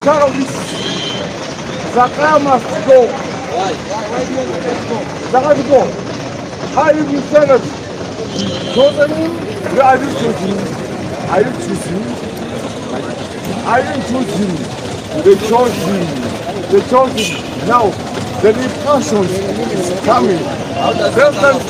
Terrorists. Zakayo must go. Zakayo to go. How you tell us? Chosen him? I didn't choose him. I didn't choose him. I didn't choose him. They chose him. They chose him. Now, the repercussions is coming. President,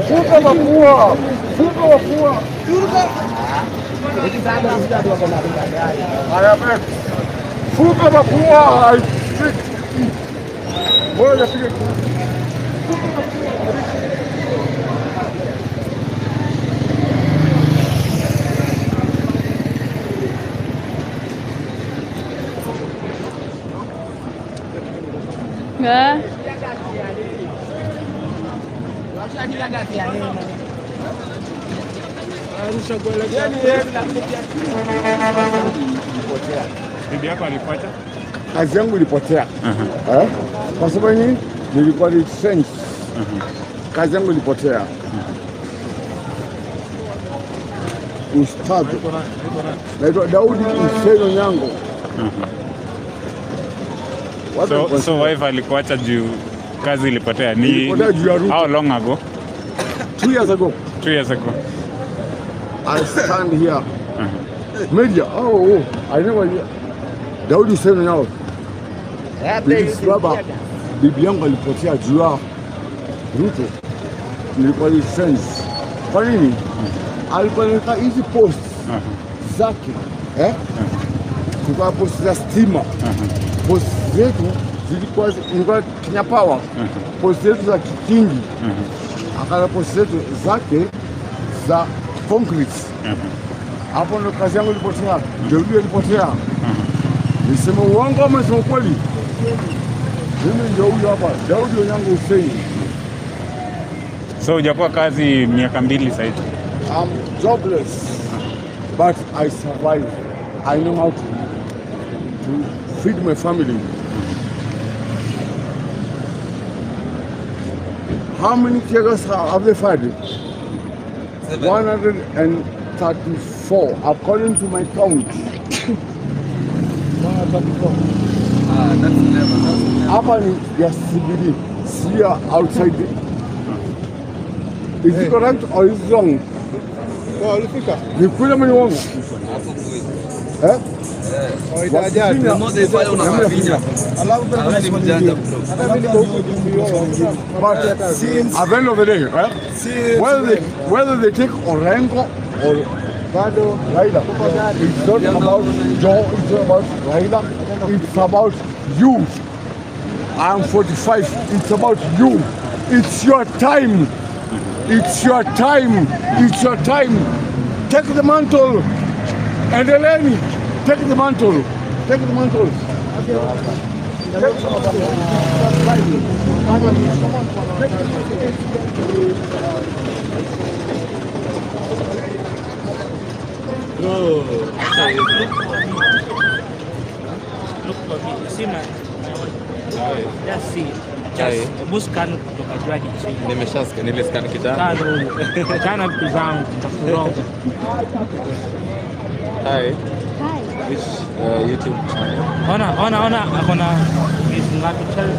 Funga mapua, funga mapua. Haya, funga mapua. Mbona piga? Eh. Bibi yako alikuacha? Kazi yangu ilipotea. Eh? Kwa sababu nini? Nilikuwa retrench. Kazi yangu ilipotea. Ustadhi. Naitwa Daudi Hussein Onyango. Watu So wife alikuacha juu kazi ilipotea. Ni Ilipotea juu ya Ruto. How long ago? 2 years ago. 2 years ago. I stand here. Media. Oh, I never. Daudi Hussein Onyango. Bibi baba, bibi yangu alipotea juu ya Ruto. Nilikuwa retrench. Kwa nini? Alipeleka hizi post zake, eh? Kulikuwa post za stima. Post zetu zilikuwa, ilikuwa Kenya Power. Post zetu za Kikingi. Akala post zetu zake za concrete. Hapo ndo kazi yangu ilipotea. Ndio hiyo ilipotea. Niseme uongo ama niseme ukweli? Mimi ndio huyo hapa, Daudi Onyango Hussein. So hujakuwa kazi miaka 2 sasa hivi. I'm jobless, but I survive. I know how to feed my family. How many tear gas have they fired? 134, according to my count. 134. Ah, that's never. That's never. Hapa ni ya CBD, si ya outside. Is it correct or is it wrong? Ni kweli ama ni uongo? Hapo kweli. Eh? The more they fire, unawafinya. Alafu ni mjanja, bro. But at the end of the day, eh, whether they take Orengo or Raila, it's not about Joe, it's not about Raila, it's about you. I'm 45, it's about you. It's your time. It's your time. It's your time. Take the mantle. Endeleeni. Take the mantle. Take the mantle. Take the mantle. Take the mantle. Bro, look for me. You see my watch. Just see. Just hebu scan kutoka juu hadi chini. Nimeshascan, niliscan kitambo. Scan huyu. Achana vitu zangu, nitakuroga. Hi. Hi. Which YouTube channel? Ona, ona, ona, akona views ngapi?